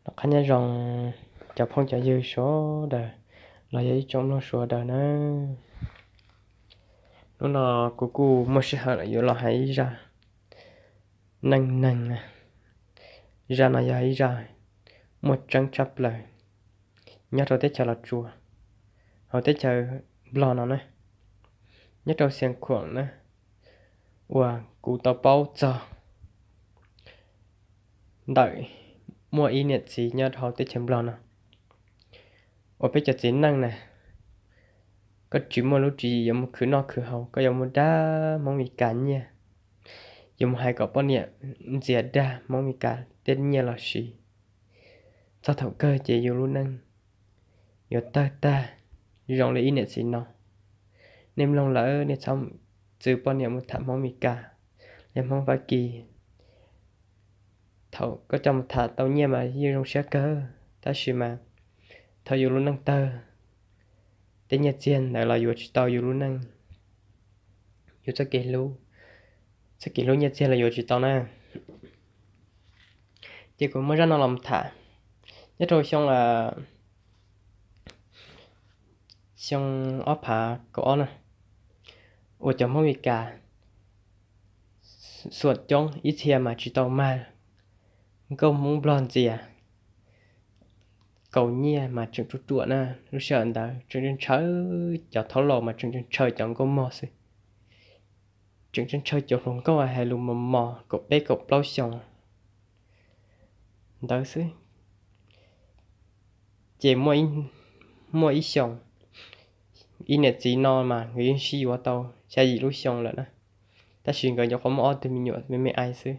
Noj qab nyob zoo cov phooj cov ywg sawv daws los yog ib tsoom mloog sawv daws nawb. Hnub no kuv kuj muaj sij hawm lawm yuav los hais ib zaj neej neeg na. Zaj no yog ib zaj muaj tseeb tshaj plaws nyob rau teb chaws Los Tsuas, hauv teb chaws Nplog no na, nyob rau Xiav Khuam na, uas kuv tau paub txog ntawm muaj ib niam txiv nyob hauv teb chaws Nplog no uas peb cov txiv neej na, koj tsis muaj lub tswv yim yuav mus khwv noj khwv haus, koj yuav mus dag Hmoob Mes Kas nyiaj, yuav mus hais kom poj niam ntxias dag Hmoob Mes Kas tej nyiaj los sis txog thaum kawg ces yus lub neej yuav tawg tag zoo li ib niam txiv no. Nej mloog lawm nej txhob txwv poj niam mus tham Hmoob Mes Kas, li Hmoob Fab Kis. Thaum koj coj mus tham tau nyiaj mas yeej zoo siab kawg, tab sis mas thaum yus lub neej tawg, tej nyiaj txiag ntawd los yuav tsis tau yus lub neej, yus txoj kev hlub, txoj kev hlub nyiaj txiag los yuav tsis tau na. Ces kuv muab zaj no los tham, nyob rau xyoo xyoo ob phav kaum ob na, uas cov Hmoob Mes Kas xuam coob ib txhia mas tsis tau mag nkauj Hmoob Nplog ntxias, kaus nyiaj mas tseem ruam ruam na. Lub sij hawm ntawd tseem ntshaw, cov thaub laus mas tseem ntshaw cov nkauj mog xwb, tseem ntshaw cov hluas nkauj hais lus mos mos kaum peb kaum plaub xyoos ntawd xwb. Ces muaj ib xyoos, ib niam txiv no mas nkawd yeej sib yuav tau xya yim lub xyoo lawm na, tab sis nkawd nyuam qhuav muaj ob tug me nyuam me me ais xwb,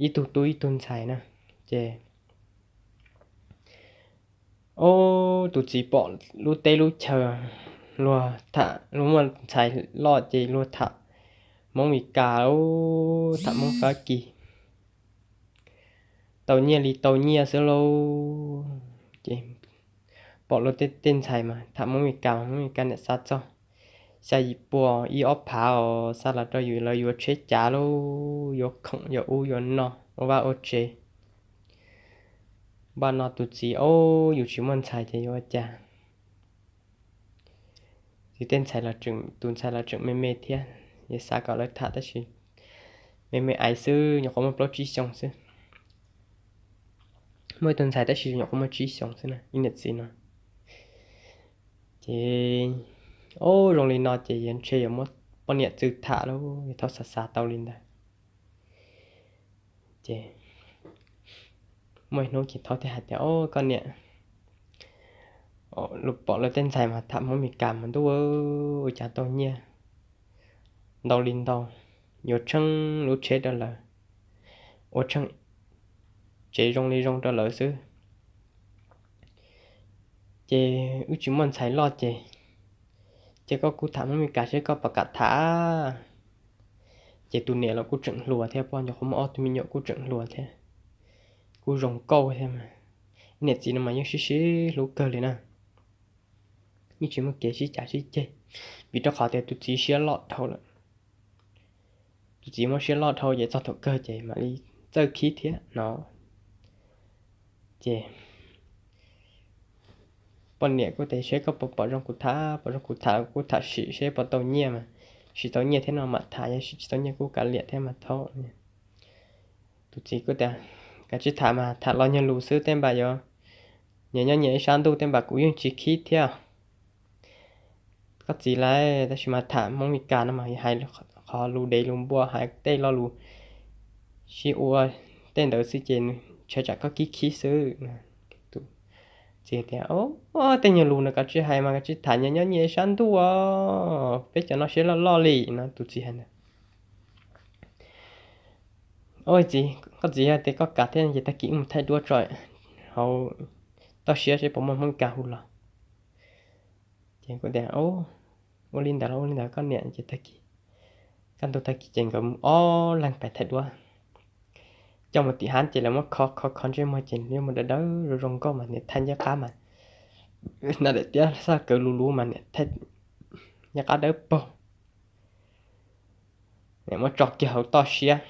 ib tug tub ib tug ntxhais na. Ces ub, tus txiv pom lub teb lub chaw luag tham, luag muaj ntxhais loj ces luag tham Hmoob Mes Kas, tham Hmoob Fab Kis, tau nyiaj li tau nyiaj xwb lauj. Ces pom luag tej ntxhais mas tham Hmoob Mes Kas, Hmoob Mes Kas niam xa txog xya yim pua ib ob phav os, xa los rau yus lawv yuav tsheb cav lauj, yuav khoom yuav ub yuav no, ua vaj ua tsev. Npaj no tus txiv, ub, yus tsis muaj ntxhais ces yuav ua cas? Txiv tej ntxhais los tseem, tus ntxhais los tseem me me thiab, es xav kom lawv tham tab sis me me ais xwb, nyuam qhuav muaj plaub tsib xyoos xwb. Muaj ib tug ntxhais tab sis nyuam qhuav muaj tsib xyoos xwb na, ib niam txiv no. Ces, ub, zoo li no ces yuav ntshe yuav muab poj niam txwv tham lauj, yuav thaub xav xav tau li ntawd. Ces muaj ib hnub ces thaub thiaj hais tias, Ub, koj niam, pom luag tej ntxhais mas tham Hmoob Mes Kas mas ntuj, ua cas tau nyiaj ntau li ntau, yuav tsheej lub tsheb rau lawv, ua tsheej tsev zoo li zoo rau lawv xwb. Ces wb tsis muaj ntxhais loj ces, ces koj kuj tham Hmoob Mes Kas seb koj puas kam tham. Ces tus niam los kuj tseem hluas thiab, poj nyuam qhuav muaj ob tug me nyuam kuj tseem hluas thiab, kuj zoo nkauj thiab mas. Niam txiv no mas yeej sib sib hlub kawg li na, yeej tsis muaj kev sib cav sib ceg, vim rau qhov tias tus txiv siab loj dhau lawm. Tus txiv muaj siab loj dhau ces txog thaum kawg ces mam li txawj khib thiab no. Ces poj niam kuj tias seb koj puas pom zoo kuv tham, pom zoo kuv tham kuj tham sim seb puas tau nyiaj mas, sim tau nyiaj thiab no mam tham, yog sim tsis tau nyiaj kuj kav liam thiab mas thaub. Tus txiv kuj tias, Kav tsij tham mas, tham los nyuag lus xwb tej npam yuav, nyias nyob nyias ib sab ntuj tej npam kuv yeej tsis khib thiab. Koj txiv lauj, tab sis mas tham Hmoob Mes Kas no mas hais qhov lus dev lus npua, hais tej lo lus sib ua tej ntawd xwb ces ntshe tsam koj khib khib xwb. Tus txiv tias, Tej nyuag lus no kav tsij hais mas, kav tsij tham, nyias nyob nyias ib sab ntuj os, peb cov no siab loj loj li no, tus txiv hais ntawd. Ua txiv, koj txiv yog tias koj kam thiab ces tag kis wb mus thaij duab tso hauv toj siab seb puas muaj Hmoob Mes Kas hu los. Ces kuv tias, Ua li ntawd los ua li ntawd koj niam. Ces tag kis, kaj ntug tag kis ces nkawd mus ob leeg pais thaij duab. Coj mus tim hab ces lawv muab kho kho kho ntsej muag ces yeej muaj dawb dawb zoo zoo nkauj mas niam thaij ncaj qab mas, na daim tiab xaj kawv lus lus mas niam thaij ncaj qab dawb paug. Niam muab tso kiag hauv toj siab,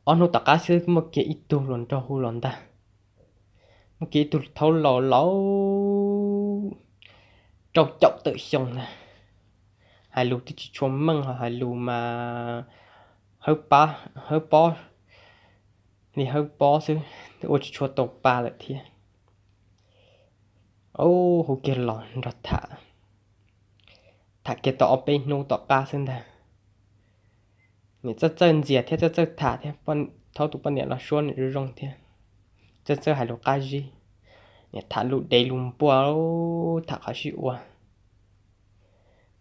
Ob hnub tom qab xwb muaj kiag ib tug hluas nraug hu los ntag. Muaj kiag ib tug thaub laus laus rau caum tawm xyoo ntag. Hais lus twb tsis tshua meej, hais lus mas hawb pob li hawb pob xwb, ua tsis tshua tau pa lawm thiab. Ub, hu kiag los nrog tham, tham kiag tau ob peb hnub tom qab xwb ntag. Niam txawj txawj ntxias thiab txawj txawj tham thiab, thaub tus poj niam los suab niam zoo zoo thiab, txawj txawj hais lus qab zib. Niam tham lus dev lus npua, tham qhov sib ua.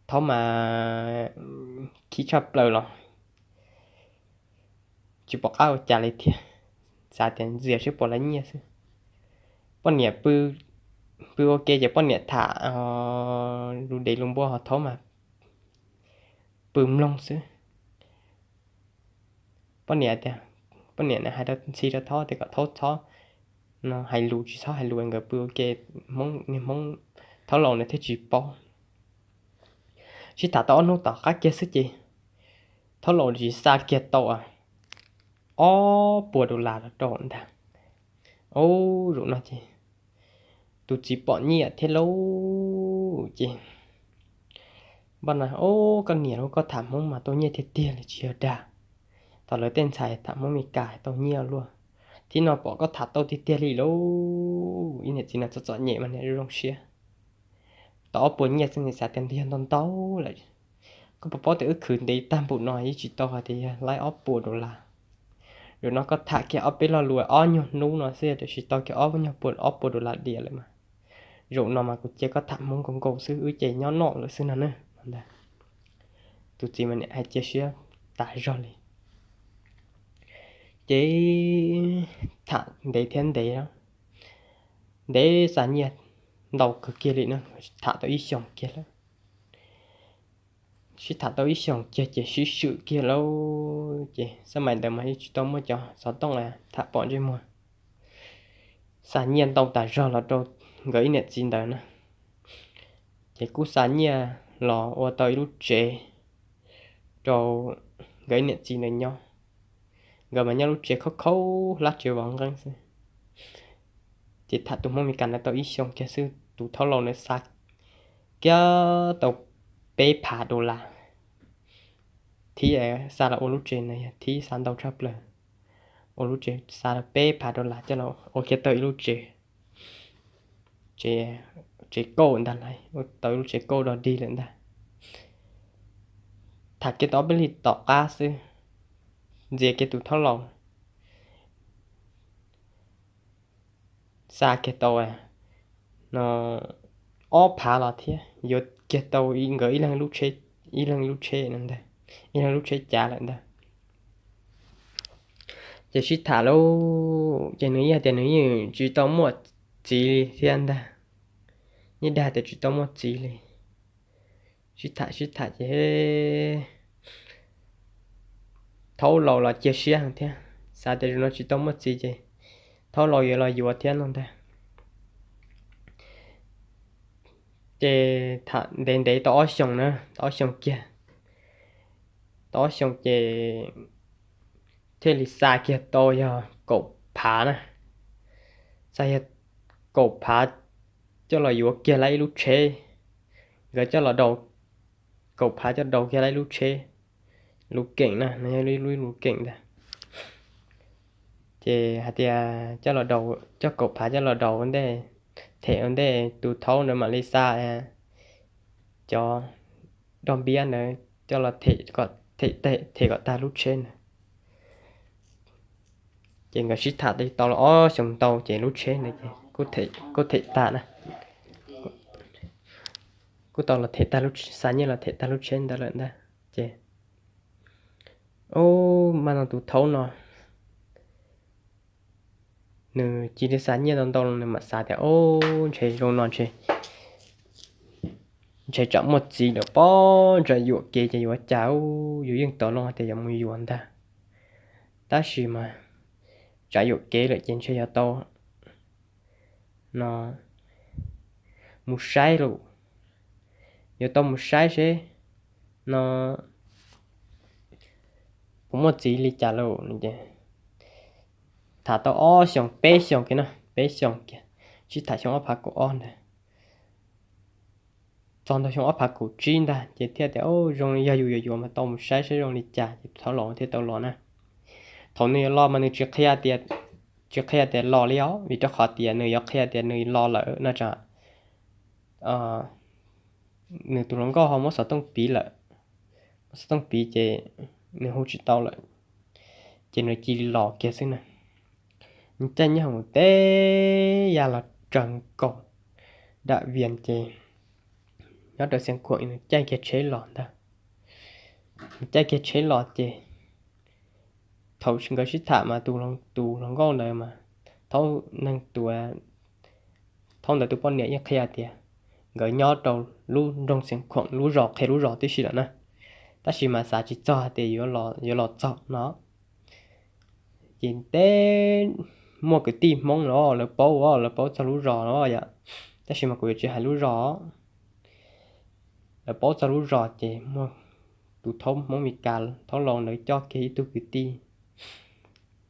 Thaub mas khib tshaj plaws los tsis pom qab ua cas li thiab, xav tias ntxias seb puas lawv nyiaj xwb. Poj niam pw ua ke ces poj niam tham lus dev lus npua, ho thaub mas pw mloog xwb. Poj niam tias, poj niam hais ntxhi rau thaub tias kom thaub txhob hais lus, tsis txhob hais lus, nkawd pw ua ke, Hmoob, niag Hmoob thaub laus ntawd thiaj tsis paub. Sib tham tau ob hnub tom qab kiag xwb ces thaub laus tsis xa kiag tau ob puas dollar los rau ntag. Ub, zaum no ces tus txiv pom nyiaj thiab lauj. Ces npaj no, Ub, koj niam lauj, koj tham Hmoob mas tau nyiaj tiag tiag li, tsis yog dag. Thaum lawv tej ntxhais tham Hmoob Mes Kas tau nyiaj luaj. Thib no pom koj tham tau tiag tiag li lauj. Ib niam txiv no txom txom nyem mas niam zoo siab. Tau ob puas nyiaj xwb niam xav tias yog ntau ntau lawm. Koj puas paub tias wb khwv ntev tag npaum no yeej tsis tau hais tias yog laib ob puas dollar. Zaum no koj tham kiag ob peb lo lus ob nyuag hnub no xwb tiam sis tau kiag ob nyuag puas, ob puas dollar diam lawm mas. Zaum no mas kuv cia koj tham Hmoob nkaus nkaus xwb, wb ces nyob noj lawm xwb no na. Tus txiv mas niam hais cia siab tas zog li. Ces tham ntev thiab ntev, ntev xa nyiaj ntau kawg kiag li na, tham tau ib xyoos kiag lawm. Sib tham tau ib xyoos kiag ces sib swm kiag lauj. Ces xab mais ntawd mas yeej tsis tau muaj cov xov tooj los tham pom ntsej muag. Xa nyiaj ntau tas zog los rau nkawd ib niam txiv ntawd na. Ces kuj xa nyiaj los ua tau ib lub tsev rau nkawd ib niam txiv ntawd nyob. Nkawd mas nyob lub tsev khaub khaub hlab tsev vov nqeeb xwb. Ces tham tus Hmoob Mes Kas ntawd tau ib xyoos kiag xwb tus thaub laus ntawd xa kiag tau peb phav dollar. Thib xa los ua lub tsev na yog thib xa ntau tshaj plaws. Ua lub tsev xa los peb phav dollar coj los ua kiag tau ib lub tsev, tsev kauj ntag lauj, ua tau ib lub tsev kauj dog dig lawm ntag. Tham kiag tau ob peb hlis tom qab xwb, ntxias kiag tus thaub laus xa kiag tau no ob phav los thiab, yuav kiag tau nkawd ib leeg lub tsheb no ntag, ib leeg lub tsheb cav lawm ntag. Ces sib tham lauj, ces nws yeej hais tias nws yeej tsis tau muaj txiv li thiab ntag, yeej dag tias tsis tau muaj txiv li. Sib tham sib tham ces thaub laus los cia siab heev thiab, xav tias zaum no tsis tau muaj txiv ces thaub laus yuav los yuav thiab no ntag. Ces tham ntev ntev tau ob xyoos na, tau ob xyoos kiag, tau ob xyoos ces thiaj li xa kiag tau yog kaum phav na, xa yog kaum phav coj los yuav kiag lawv ib lub tsheb. Nkawd coj los daus, kaum phav coj daus kiag lawv ib lub tsheb, lub keem na, no yog lub lub keem ntag. Ces hais tias coj los daus, coj kaum phav coj los daus ua ntej, them ua ntej tus thaub ntawd mam li xa cov dog npiab ntawd coj los them kom tag lub tsheb ntawd. Ces nkawd sib tham tau los ob xyoos ntau ces lub tsheb ntawd ces kuj them tag na, kuj tau los them tag, xa nyiaj los them tag lub tsheb ntawd lawm ntag. Ces ub, mas no tus thaub no nws cia li xa nyiaj ntau ntau los nws mam xav tias, Ub, ntshe zoo no ntshe tsam muaj txiv lawm pob, tsam yuam kev ces yuav cas, yus yeej tau loo tias yuav mus yuav ntag. Tab sis mas tsam yuam kev lawm ces ntshe yuav tau no mus saib lauj, yuav tau mus saib seb no puas muaj txiv li cas lauj. tham tau ob xyoos peb xyoos kiag no, peb xyoos kiag, sib tham xyoo ob phav kaum ob ntag, txog ntawm xyoo ob phav kaum tsib ntag ces thiaj tias, Au, zoo li yog yus yuav yuav mas tau mus saib saib zoo li cas. Ces tus thaub laus thiaj tau los na. Thaum nws yuav los mas nws tsis qhia tias, tsis qhia tias los li os, vim rau qhov tias nws yuav qhia tias nws los lawm no tsam nws tus hluas nkauj ho muab xov tooj piv lawm, muab xov tooj piv ces nws hu tsis tau lawm, ces nws cia li los kiag xwb na. Nws caij nyob hoom teb ya los tsaws nkaus dam vias ces nyob rau Xiav Khuam nws caij kiag tsheb los ntag. Nws caij kiag tsheb los ces thaum nkawd sib tham mas tus hluas nkauj ntawd mas, thaum neeg tus, thaum ntawd tus poj niam yeej qhia tias nkawd nyob rau lub nroog Xiav Khuam lub zos, qhia lub zos tib si lawm na, tab sis mas xav tsis txog tias yuav los txog no. Ces teb muaj kwv tij Hmoob los lawv paub, lawv paub txog lub zos los yom, tab sis mas kuv yuav tsis hais lub zos. Lawv paub txog lub zos ces muaj tus thaub Hmoob Mes Kas thaub laus ntawd coj kiag ib tug kwv tij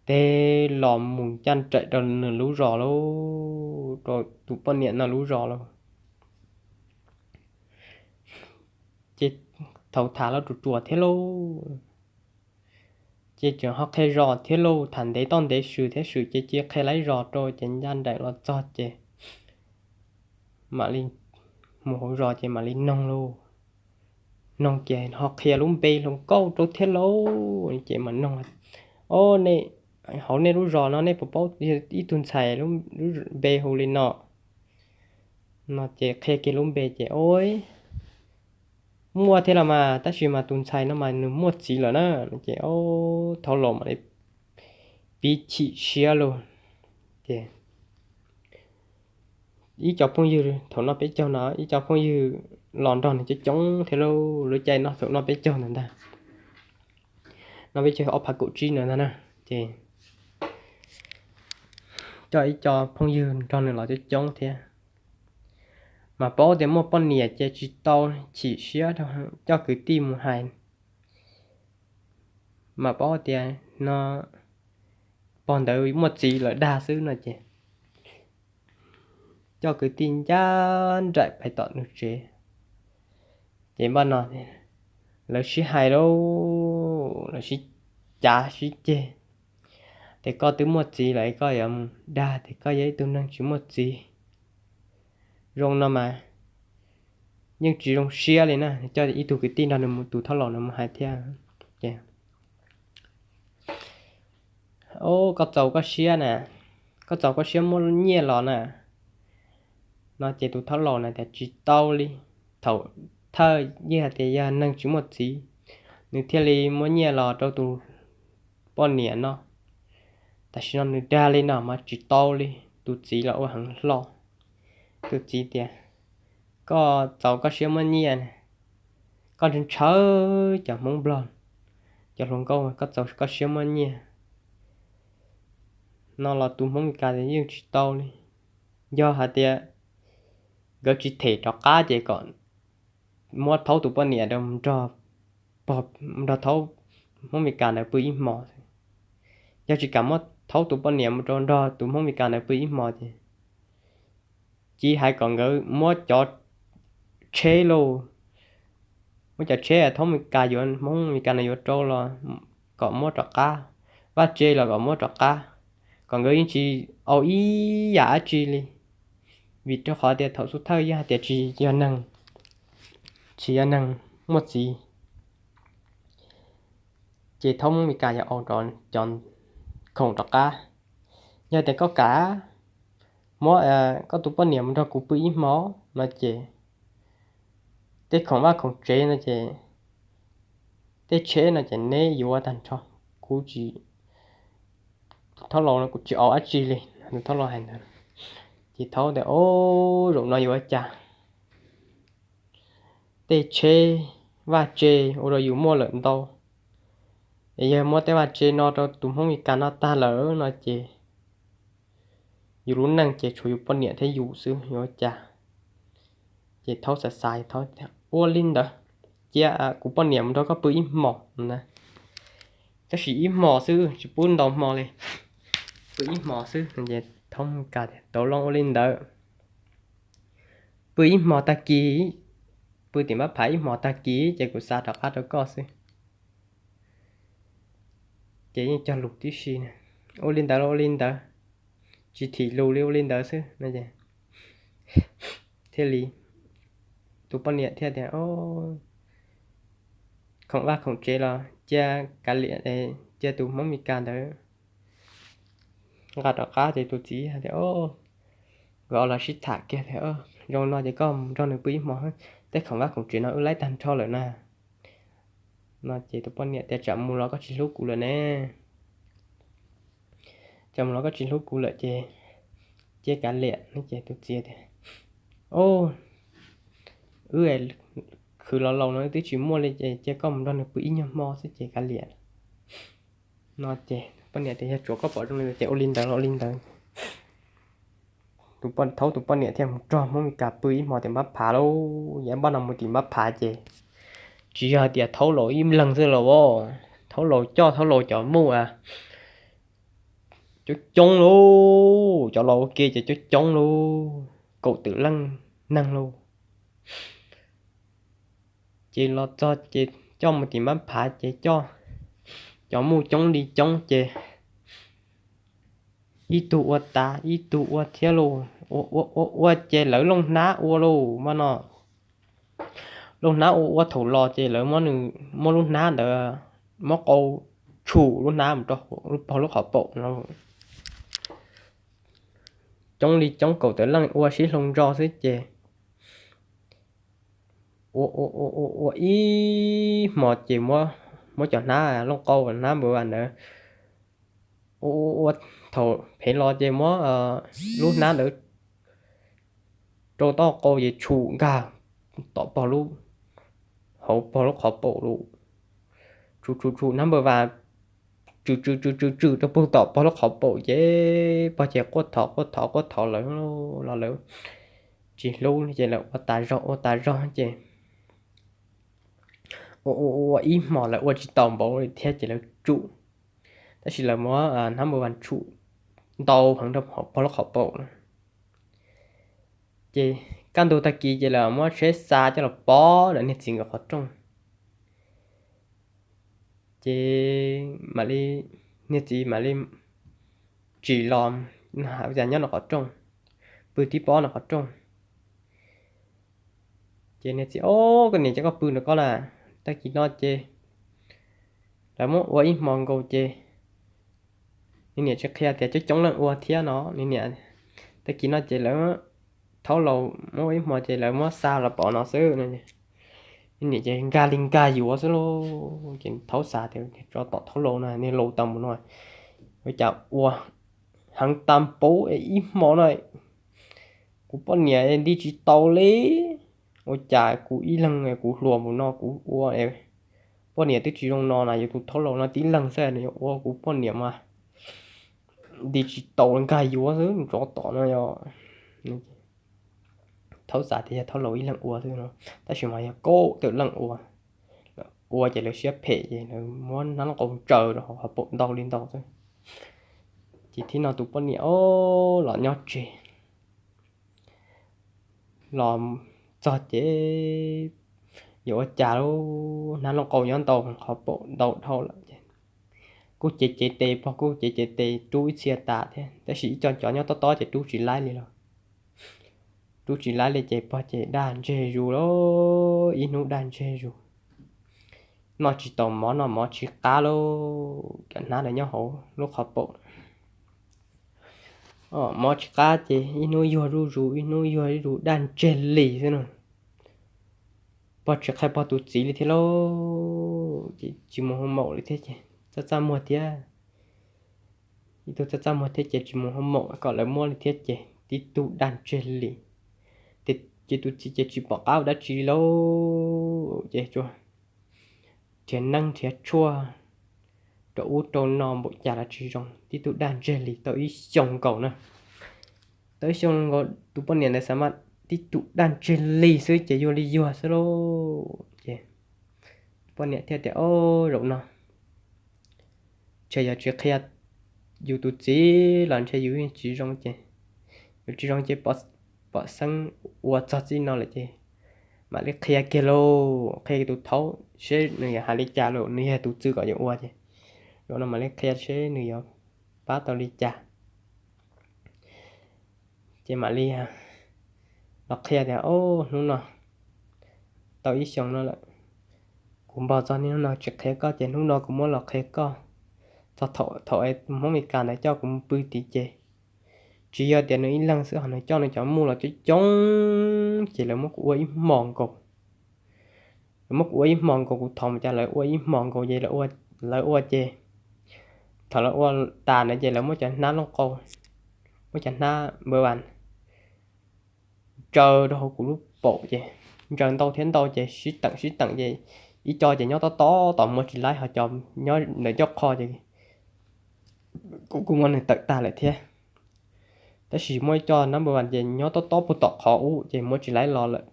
teb los mus ncaj nraim rau nws lub zos lauj, rau tus poj niam no lub zos lauj. Ces thaum tham los ruam ruam thiab lauj, ces tseem ho qhia zos thiab lauj, tham ntev toj ntev swm thiab swm ces cia qhia laib zos rau ces ncaj nraim los txog ces mam li mus hauv zos ces mam li noog lauj. Noog ces ho qhia lub npe hluas nkauj rau thiab lauj, ces mam noog, Au, nej hauv nej lub zos no nej puas paub ib tug ntxhais lub npe hu li no? No ces qhia kiag lub npe ces, Au, muaj thiab los mas, tab sis mas tus ntxhais no mas nws muaj txiv lawm na. Ces thaub laus mam li pib chim siab lauj. Ces ib co phooj ywg thaum noj peb caug no, ib co phooj ywg los nrog nws coob coob thiab lauj, lub caij no thaum noj peb caug ntawd ntag, noj peb caug ob phav kaum tsib ntawd ntag na. Ces coj ib co phooj ywg nrog nws los coob coob thiab, mas paub tias muaj poj niam ces tsis tau chim siab rau, coj kwv tij mus hais, mas paub tias no pog ntawd muaj txiv lawm dag xwb no ces coj kwv tij ncaj nraim pais tom nws tsev. Ces npaj no lawv sib hais lauj, lawv sib cav sib ceg, tias koj twb muaj txiv lawm koj yuav mus dag tias koj yog ib tug neeg tsis muaj txiv. Zoo no mas yeej tsis zoo siab li na, coj ib tug kwv tij nrog nws mus, tus thaub laus no mus hais thiab. Ces, Au, koj txaus koj siab na, koj txaus koj siab muab nyiaj los na. No ces tus thaub laus na tias tsis tau li, thaum thawj yeej hais tias yog neeg tsis muaj txiv, nws thiaj li muab nyiaj los rau tus poj niam no. Tam sim no nws dag li no mas tsis tau li, tus txiv los ua heev hlo. Tus txiv tias, Koj txaus koj siab muab nyiaj na, koj ntshaw ntshaw cov Hmoob Nplog, cov hluas nkauj, koj txaus koj siab muab nyiaj. No los tus Hmoob Mes Kas yeej tsis tau li. Yog hais tias nkawd tsis them rov qab ces kom muab thaub tus poj niam rau nrog, nrog thaub Hmoob Mes Kas ntawd pw ib hmos. Yog tsis kam muab thaub tus poj niam mus rau nrog tus Hmoob Mes Kas ntawd pw ib hmos ces cia hais kom nkawd muab cov tsheb lauj, muab cov tsheb thaub Mes Kas yuav, Hmoob Mes Kas ntawd yuav rau los kom muab rov qab, vaj tse los kom muab rov qab, kom nkawd yeej tsis au ib yam dab tsi li. Vim rau qhov tias thaum xub thawj yog hais tias tsis yog neeg, tsis yog neeg muaj txiv, ces thaub Hmoob Mes Kas yuav au rau cov khoom rov qab. Yog tias koj kam muab koj tus poj niam mus nrog kuv pw ib hmo no ces tej khoom vaj khoom tsev no ces, tej tsheb no ces neb yuav tag nrho, kuv tsis, tus thaub laus no kuv tsis au dab tsi li. Tus thaub laus hais ntawd, ces thaub tias, Au, zaum no yuav ua cas? Tej tsheb vaj tse ua rau yus muaj lawm ntau, es yog muab tej vaj tse no rau tus Hmoob Mes Kas no tag lawm no ces yus lub neej ces tshuav yus poj niam thiab yus xwb yuav ua cas? Ces thaub xav xav, thaub tias, Ua li ntawd, cia kuv poj niam mus nrog koj pw ib hmos na, tab sis ib hmos xwb tsis pub ntau hmo li, pw ib hmo xwb. Ces Thaub Mis Kas tias, Tau los, ua li ntawd pw ib hmo tag kis, pw tim Npab Phav ib hmo tag kis ces kuv xa rov qab rau koj xwb. Ces yeej cog lus tib si, Ua li ntawd los ua li ntawd, tsis thim lus li, ua li ntawd xwb. Thiaj li tus poj niam thiaj tias, Khoom vaj khoom tsev los cia kav liam, cia tus Hmoob Mes Kas ntawd nqa rov qab. Ces tus txiv hais tias, Nkawd los sib tham kiag tias, Zoo no ces koj mus nrog nws pw ib hmo, tej khoom vaj khoom tsev no wb laib tag nrho lawm na. No ces tus poj niam tias, Tsam mus los koj tsis hlub kuv lawm ne. Tsam mus los koj tsis hlub kuv lawm ces cia kav liam. Ces tus txiv tias, Wb khwv los laus no twb tsis muaj li ces cia koj mus nrog nws pw ib nyuag hmo xwb ces kav liam. No ces poj niam tias, Yog tsuav koj pom zoo li ces ua li ntawd los ua li ntawd. Tus Thaub tus poj niam thiaj mus nrog Hmoob Mes Kas pw ib hmo tim Npab Phav lauj. Yav npaj no mus tim Npab Phav ces tsis yog hais tias Thaub laus ib leeg xwb los as, Thaub laus coj Thaub laus cov muj coob coob lauj, cov laus ua ke ces coob coob lauj, kaum tawm leej neeg lauj. Ces los txog ces coj mus tim Npab Phav ces coj cov muj coob li coob ces ib tug ua tas ib tug ua thiab lauj. Ua ua ua ces lawv looj hnab ua lauj mas no. Looj hnab ua ua thaum los ces lawv muab nws, muab lub hnab ntawd, muab qau tshum lub hnab mus rau pog lub qhov paum no. Coob li coob kaum tawm leej ua sib hloov zog xwb ces ua ua ua ua ib hmo ces muab cov hnab looj qau hnab npawg Vas ntawd ua ua ua, thaum phev los ces muab lub hnab ntawd rau toj qau ces tshum nkag tom pog lub, hauv pog lub qhov paum lauj. Tshum tshum tshum hnab npawg Vas tswm tswm tswm tswm tswm rau puag tom pog lub qhov paum ces pog ces quaj thov quaj thov quaj thov lawv los lawv tsis hlub ces lawv ua tas zog ua tas zog ces ua ua ua ib hmo lawv ua tsis tau npaum li thiab ces lawv tsum. Tab sis lawv muab hnab npawg Vas tshum ntau heev rau pog lub qhov paum na. Ces kaj ntug tag kis ces lawv muab tsheb xa coj los pov ntawm niag txiv nkawd qhov rooj. Ces mam li, niag txiv mam li tsim los, cas nyob nram qhov rooj, pw tib pob nram qhov rooj. Ces niag txiv, Au, koj niam, ces koj pw nram koj na. Tag kis no ces lawv muab ua ib hmo nkaus ces niag niam tsis qhia tias coob coob leej ua thiab no. Niag niam, tag kis no ces lawv, thaub laus muab ua ib hmo ces lawv muab xa los pov no xwb. Niag niam ces nkag li nkag yuav xwb lauj. Ces thaub xav tias tsov tom thaub laus no, niag laus tau mus no, ua cas ua heev tag npaum ib hmo no kuv poj niam nti tsis tau li. Ua cas kuv ib leeg kuv hluas mus no kuv ua poj niam twb tsis zoo no na, yuav tus thaub laus no tib leeg xwb yuav ua kuv poj niam mas nti tsis tau, nkag yuav xwb tsov tom no yog. Thaub xav tias yog thaub laus ib leeg ua xwb no, tab sis mas yog kaum tawm leej ua. Ua ces lawv siab phem ces lawv muab hnab looj qau ntsaws rau hauv qhov paum ntau li ntau xwb. Ces thib no tus poj niam los nyob tseg, los txog ces yuav ua cas lauj, hnab looj qau nyob ntau qhov paum ntau dhau lawm ces kuj cev cev tes, pog kuj cev cev tes rub ib txhia tas thiab, tab sis ib co cov nyob tob tob ces rub tsis laib li los. Rub tsis laib li ces pog ces dag ntseg zus lauj, ib hnub dag ntseg zus. Noj tsis tau mov, noj mov tsis qab lauj, cov hnab ntawd nyob hauv lub qhov paum. Mov tsis qab ces ib hnub yuag zuj zus, ib hnub yuag zuj zus, dag ntseg li xwb no. Pog tsis qhia pog tus txiv li thiab lauj, ces tsis mus hoo maum li thiab ces txaj txaj muag thiab. Ib tug txaj txaj muag thiab ces tsis mus hoo maum kom lawv muab li thiab ces tib tug dag ntseg li. Ces tus txiv ces tsis pom qab ua dab tsi li lauj, ces tsuas nrhiav neeb nrhiav tshuaj rau ub rau no npaum cas los tsis zoo, tib tug dag ntseg li tau ib xyoos nkaus na. Tau ib xyoos nkaus tus poj niam ntawd xav mas tib tug dag ntseg li xwb ces yuag li yuag xwb lauj. Ces poj niam thiaj tias, Au, zaum no ntshe yog tsis qhia yus tus txiv los ntshe yus tsis zoo ces, yus tsis zoo ces pom xeeb ua txog txij no lawm ces mam li qhia kiag lauj, qhia kiag tus thaub seb nws yuav hais li cas lauj, nws yog tus txwv kom yus ua ces, zaum no mam li qhia seb nws yuav pab tau li cas. Ces mam li los qhia tias, o, hnub no tau ib xyoos no lawm, kuv npog txog niaj hnub no tsis qhia koj ces hnub no kuv muab los qhia koj. Txog thaum Hmoob Meskas ntawd coj kuv mus pw tid ces tsis yog tias nws ib leeg xwb, ho nws coj nws cov muj los coob coob ces lawv muab kuv ua ib hmos nkaus. Lawv muab kuv ua ib hmos nkaus, kuv thov mus cas lawv ua ib hmos nkaus ces lawv ua ces, thaum lawv ua tas na ces lawv muab cov hnab looj qau, muab cov hnab npawj vas ntsaws rau hauv kuv lub paum ces ntsaws ntau thiab ntau ces sib teem sib teem ces ib co ces nyob tob tob tom muag tsis laib, ho cov nyob ntawm ncauj qhov ces kuv kuj muab nws tawm tag lawm thiab. Tab sis muaj ib co hnab npawj vas ces nyob tob tob puag tom qhov ub ces muab tsis laib los lawm.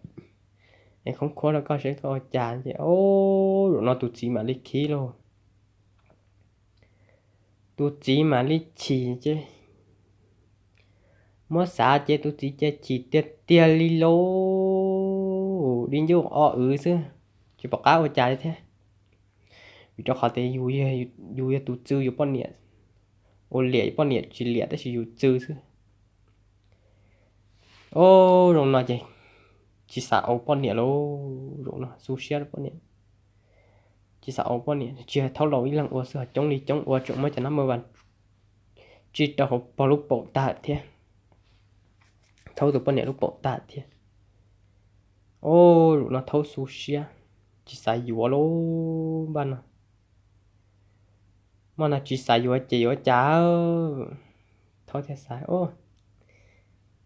Es khoob khuab rau koj seb koj ua cas ces, o, zaum no tus txiv mam li khib lauj. Tus txiv mam li chim ces, muab xav ces tus txiv ces chim tiag tiag li lauj, di ncuj o wv xwb, tsis pom qab ua cas li thiab. Vim rau qhov tias yus yog tus txwv yus poj niam, ua liam yus poj niam tsis liam tab sis yus txwv xwb. O, zaum no ces tsis xav ua poj niam lauj, zaum no xu siab poj niam, tsis xav ua poj niam, tsis yog thaub laus ib leeg ua xwb, ho coob li coob ua tseem muab cov hnab npawj vas tsij rau hauv pog lub paum tag thiab, thaub tus poj niam lub paum tag thiab. O, zaum no thaub xu siab, tsis xav yuav lauj, npaj no, npaj no tsis xav yuav ces yuav cas. Thaub thiaj xav,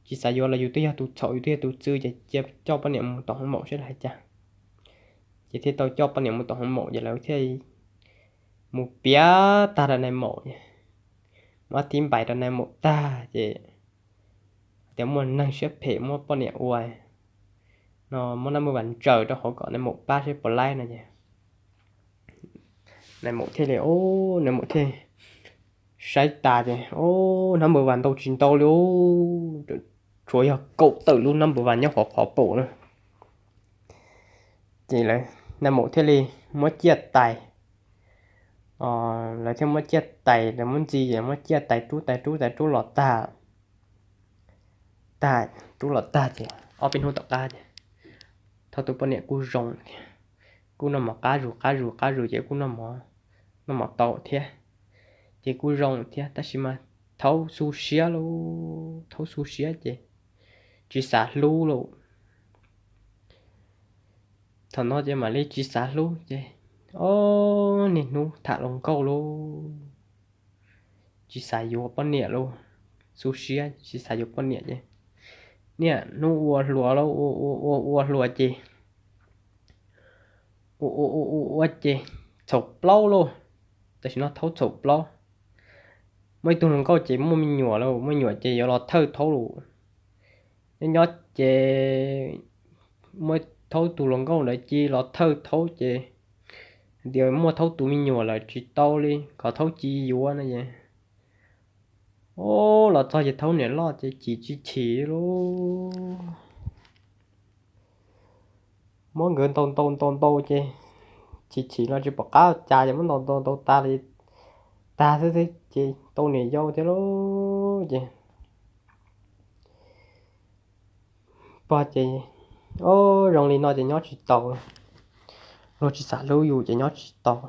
tsis xav yuav los yus twb yog tus txhaum, yus twb yog tus txwv ces cia coj poj niam mus tom hoob maum seb lawv hais cas. Ces thiaj tau coj poj niam mus tom hoob maum ces lawv thiaj mus piav tag rau nais maum, muab tib npais rau nais maum tag ces tias muaj neeg siab phem muab poj niam ua no, muab hnab npawj vas ntsaws rau hauv kom nais maum pab seb puas laib no ces nais maum thiaj li, nais maum thiaj saib tas ces, o, hnab npawj vas ntau tsis ntau li, tshuav yog kaum tawm lub hnab npawj vas nyob qhov qhov paum na. Ces lawv, nais maum thiaj li muab ciaj tais, lawv thiaj muab ciaj tais, lawv muab ntxiv ces muab ciaj tais rub tais rub tais rub los tag, tag, rub los tag ces ob peb hnub tom qab ces thaub tus poj niam kuj zoo thiab, kuj noj mov qab zus qab zus qab zus ces kuj noj mov tau thiab, ces kuj zoo thiab tab sis mas thaub xu siab lauj, thaub xu siab ces tsis xav hlub lauj. Thaum no ces mam li tsis xav hlub ces, o, niaj hnub tham hluas nkauj lauj, tsis xav yuav poj niam lauj, xu siab tsis xav yuav poj niam ces niaj hnub ua hluas lauj, ua ua ua hluas ces ua ua ua ua ces txhaum plaub lauj. Tam sim no thaub txhaum plaub, muaj ib tug hluas nkauj ces muaj me nyuam lauj, muaj me nyuam ces yuav los thawj thaub lauj. Nyob nyob ces muaj thaub tus hluas nkauj ntawd cia los thawj thaub ces tias muaj thaub tus me nyuam lawm tsis tau li, kom thaub cia yuav no ces, o, los txog ces thaub niam loj ces chim tsis chim lauj. Muab nkawd ntaus ntaus ntaus ntaus ces chim chim los tsis pom qab cas ces muab ntaus ntaus ntaus tas li, tag xwb xwb ces tau niam yau thiab lauj. Ces pog ces, o, zoo li no ces nyob tsis tau, luag tsis xav hlub yus ces nyob tsis tau,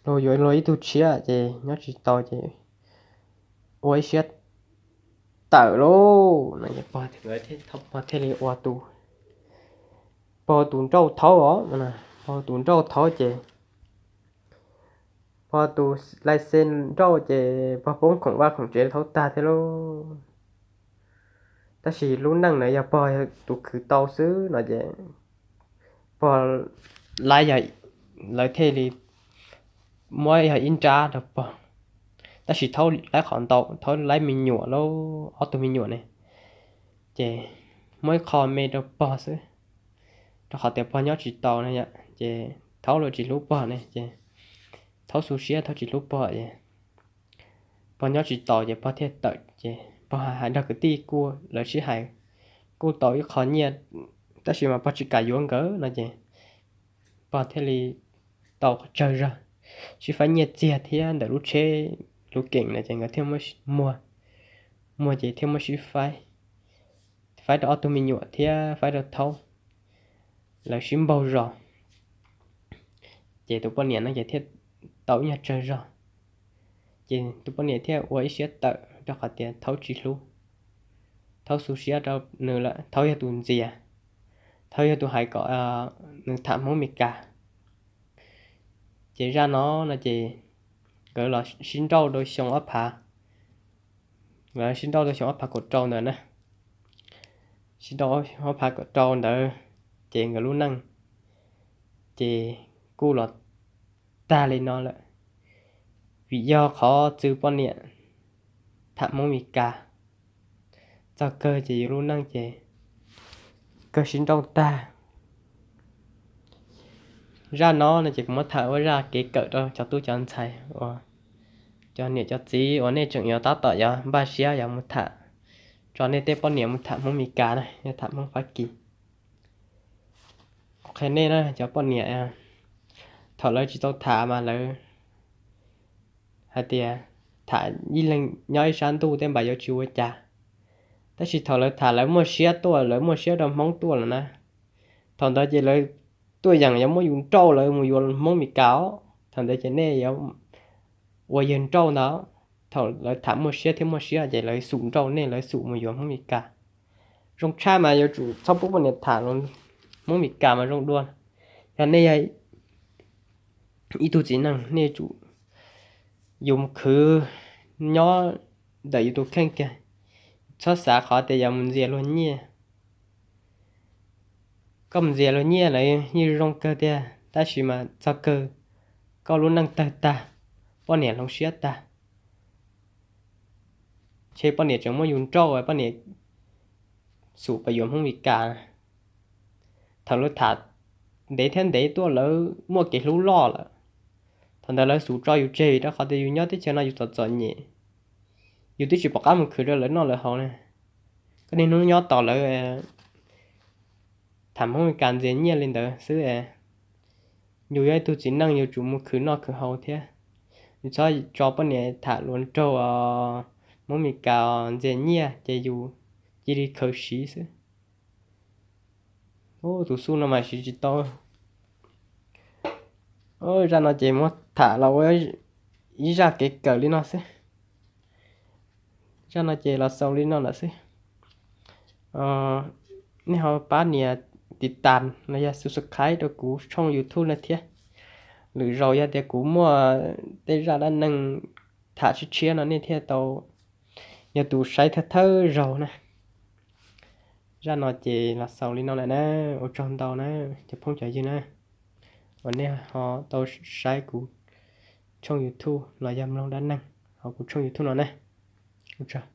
luag yuav luag ib tug tshiab ces nyob tsis tau ces ua ib siab tawm lauj no ces pog thiaj li ua tus, pog tus nrauj thaub os, pog tus nrauj thaub ces pog tus lai xej nrauj ces pog poob khoom vaj khoom tsev thaub tag thiab lauj. Tab sis lub neej na yog pog yog tus khwv tau xwb no ces pog laib, lawv thiaj li muab yog ib nrab rau pog. Tab sis thaub laib qhov ntau, thaub laib me nyuam lauj, ob tug me nyuam ne, ces muab ib qho me rau pog xwb, rau qhov tias pog nyob tsis tau na yom, ces thaub los tsis hlub pog ne ces thaub xu siab thaub tsis hlub pog ces pog nyob tsis taus ces pog thiaj tawm ces pog hais nrog kwv tij kuj lawv sib hais kuj tau ib qho nyiaj, tab sis mas pog tsis kam yuav nkawd no ces pog thiaj li tau tsawg zog sib faib nyiaj txiag thiab ntawm lub tsheb lub keem no ces nkawd thiaj muaj, muag ces thiaj muaj sib faib, faib rau ob tug me nyuam thiab faib rau Thaub, lawv sib npaug zos. Ces tus poj niam no ces thiaj tau ib nyuag tsawg zog, ces tus poj niam thiaj ua ib siab tawm rau qhov tias Thaub tsis hlub, Thaub xu siab rau nws lawm, Thaub yog tus ntxias, Thaub yog tus hais kom nws tham Hmoob Mes Kas. Ces zaj no no ces nkawd los sib nrauj rau xyoo ob phav, nkawd sib nrauj rau xyoo ob phav kaum rau ntawd na, sib nrauj ob phav kaum rau ntawd, ces nkawd lub neej ces kuj los tag li no lawm, vim yog qhov txwv poj niam tham Hmoob Mes Kas, txog kawg ces yus lub neej ces kawg sib nrauj tag. Zaj no no ces kuv muab tham ua zaj kev kawm rau cov tub cov ntxhais uas, cov niam cov txiv uas nej tseem yuav tab tom yuav npaj siab yuav mus tham, tso nej tej poj niam mus tham Hmoob Mes Kas na, yuav tham Hmoob Fab Kis. Qhia nej na cov poj niam, thaum lawv tsis tau tham mas lawv hais tias tham ib leeg nyob ib sab ntuj tej npam yuav tsis ua cas, tab sis thaum lawv tham lawv muaj siab tuaj, lawv muaj siab rau Hmoob tuaj lawm na, thaum ntawd ces lawv tuaj yeem yuav muab yus nrauj lawv mus yuav Hmoob Mes Kas os. Thaum ntawd ces nej yuav ua yawg nrauj ntag. Thaum lawv tham muaj siab thiab muaj siab ces lawv xum nrauj nej, lawv xum mus yuav Hmoob Mes Kas. Zoo tshaj mas yuav tsum txhob pub poj niam tham Hmoob Mes Kas mas zoo dua. Yog nej yog ib tug txiv neej nej yuav tsum yus mus khwv nyob ntawm yus tus kheej kiag, txhob xav qhov tias yuav mus ntxias luag nyiaj. Koj mus ntxias luag nyiaj lawv yeej zoo kawg tiag, tab sis mas txog kawg koj lub neej tawg tag, poj niam hloov siab tag, ntshe poj niam tseem muab yus nrauj, poj niam xum pab yuav Hmoob Mes Kas. Thaum lawv tham ntev thiab ntev tuaj lawv muaj kev hlub loj lawm, thaum ntawd lawv xum tso yus tseg vim rau qhov tias yus nyob teb chaws no yus txom txom nyem, yus twb tsis pom qab mus khwv rau lawv noj lawv haus ne. Koj niaj hnub nyob tos lawv tham Hmoob Mes Kas ntxias nyiaj li ntawd xwb. Yus yog ib tug txiv neej yus tsum mus khwv noj khwv haus thiab. Yus txhob tso poj niam tham luag nraug Hmoob Mes Kas ntxias nyiaj ces yus cia li khaws siv xwb. Tus xub no mas siv tsis tau. Zaj no ces muab tham los ua ib zaj kev kawm li no xwb. Zaj no ces los xaus li no lawm xwb. Nej ho pab nias tiv tas los yog subscribe rau kuv tshooj YouTube no thiab. Lwm zaus yog tias kuv muaj tej zaj dab neeg tham tshiab tshiab no nej thiaj tau yog tus saib thawj thawj zaug na. Zaj no ces los xaus li no lawm na. Ua tsaug ntau na cov phooj cov ywg na, uas nej ho tau saib kuv tshooj YouTube los yog mloog dab neeg hauv kuv tshooj YouTube no na. Ua tsaug.